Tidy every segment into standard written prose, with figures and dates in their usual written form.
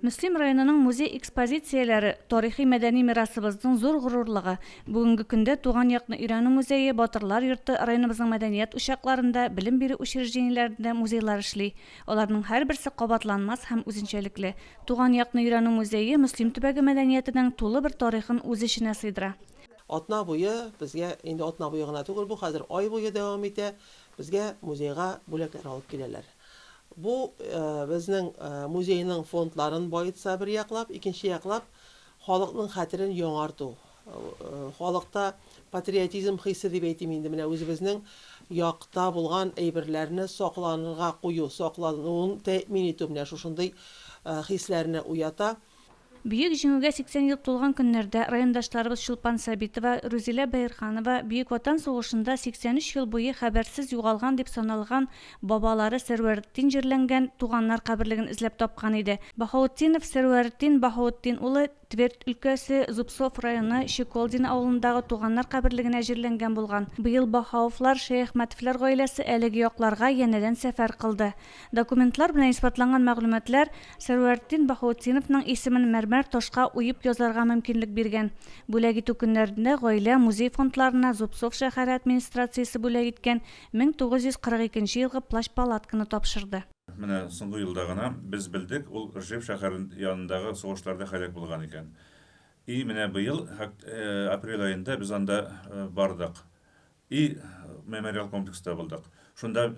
Мөслим районының музей экспозицияләре, тарихи-мәдәни мирасыбызның зур горурлыгы. Бүгенге көндә Туган якны өйрәнү музее, Батырлар йорты, районыбызның мәдәният учакларында, белем бирү учреждениеләрендә музейлар эшли. Аларның һәрберсе кабатланмас һәм үзенчәлекле. Туган якны өйрәнү музее Мөслим төбәге мәдәниятенең тулы бер тарихын үз эченә сыйдыра. Атна буе безгә, инде атна буе гына түгел бу, хәзер ай буе дәвам итә, безгә музейга бүләкләр алып киләләр. Бу безнең музейның фондларын баетса бер яклап, икенче яклап халыкның хәтерен яңарту, халыкта патриотизм хисе дип әйтим инде, менә үзебезнең якта булган әйберләрне сакланырга кую, саклануын тәэмин итү менә шушындый хисләрне уята. Бөек Җиңүгә 80 ел тулган көннәрдә райондашларыбыз Чулпан Сабитова, Рүзилә Бәйрханова Бөек Ватан сугышында 83 ел буе хәбәрсез югалган дип саналган бабалары Сәрвәртдин җирләнгән туганнар каберлеген эзләп тапкан иде. Баһаутдинов Сәрвәртдин Баһаутдин улы Тверь өлкәсе, Зубцов районы, Щеколдино авылындагы туганнар каберлегенә җирләнгән булган. Быел Баһауовлар, Шәяхмәтовлар гаиләсе әлеге якларга янәдән сәфәр кылды. Документлар белән исбатланган мәгълүматлар Сәрвәртдин Баһаутдиновның исемен мәрмәр ташка уеп язарга мөмкинлек биргән. Бүләк итү көннәрендә гаилә музей фондларына Зубцов шәһәре администрациясе бүләк иткән 1942 елгы плащ-палатканы тапшырды. Менә соңгы елда гына без белдек, ул Ржев шәһәре янындагы сугышларда һәлак булган икән. И менә быел апрель аенда без анда бардык. И мемориал комплекста булдык. Шунда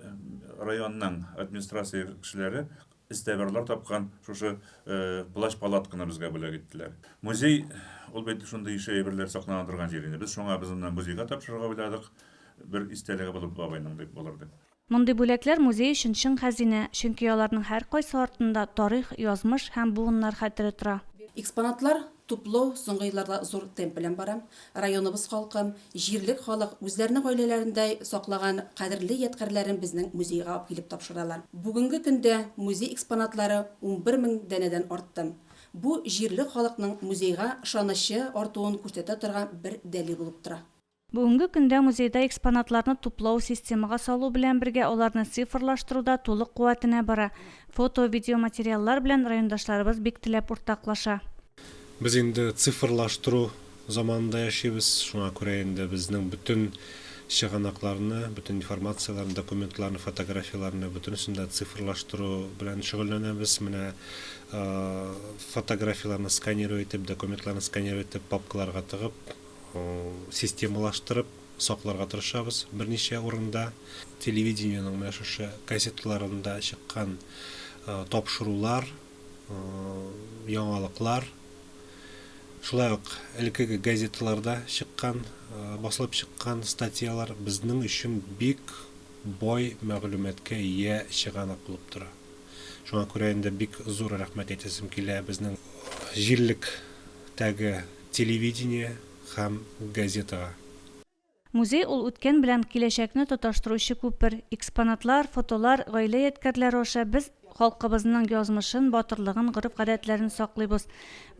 районның администрация кешеләре эзтабарлар тапкан шушы плащ-палатканы безгә бүләк иттеләр. Музей ул бит шундый ише әйберләр саклана торган җир инде. Без шуңа без моны музейга тапшырырга уйладык. Бер истәлеге булып бабайның дип булыр дип. Мондый бүләкләр музей өчен чын хәзинә, чөнки аларның һәркайсы артында тарих, язмыш һәм буыннар хәтере тора. Экспонатлар туплау соңгы елларда зур темп белән бара. Районыбыз халкы, җирлек халык үзләренең гаиләләрендә саклаган кадерле ядкарьләрен безнең музейга алып килеп тапшыралар. Бүгенге көндә музей экспонатлары 11 мең данәдән артты. Бу җирлек халыкның музейга ышанычы артуын күрсәтә торган бер дәлил булып тора. Бүгенге көндә музейда экспонатларны туплау, системага салу белән бергә аларны цифрлаштыру да тулы куәтенә бара. Фото, видеоматериаллар белән райондашларыбыз бик теләп уртаклаша. Без инде цифрлаштыру заманында яшибез, шуңа күрә инде безнең бөтен чыганакларны, бөтен информацияләрне, документларны, фотографияләрне, бөтенесен дә цифрлаштыру белән шөгыльләнәбез. Менә фотографияләрне сканировать итеп, документларны сканировать итеп, папкаларга тыгып, системалаштырып сакларга тырышабыз берничә урында. Телевидениенең менә шушы кассеталарында чыккан тапшырулар, яңалыклар, шулай ук элеккеге газеталарда чыккан, басылып чыккан статьялар безнең өчен бик бай мәгълүматка ия чыганак булып тора. Шуңа күрә инде бик зур рәхмәт әйтәсем килә безнең җирлектәге телевидение һәм газетага. Музей ул үткән белән киләчәкне тоташтыручы күпер. Экспонатлар, фотолар, гаилә ядкәрләре аша без халкыбызның язмышын, батырлыгын, гореф-гадәтләрен саклыйбыз.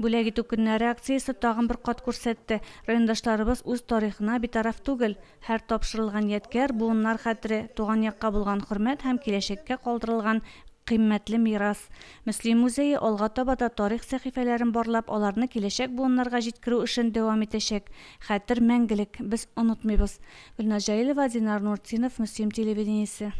Бүләк итү көннәре акциясе тагын бер кат күрсәтте, райондашларыбыз үз тарихына битараф түгел. Һәр тапшырылган ядкәр, буыннар хәтере, туган якка булган хөрмәт һәм киләчәккә калдырылган кыйммәтле мирас. Мөслим музее алга таба да тарих сәхифәләрен барлап, аларны киләчәк буыннарга җиткерү эшен дәвам итәчәк. Хәтер мәңгелек, без онытмыйбыз. Гөлназ Җәлилова, Динар Нуртдинов, Мөслим телевидениесе.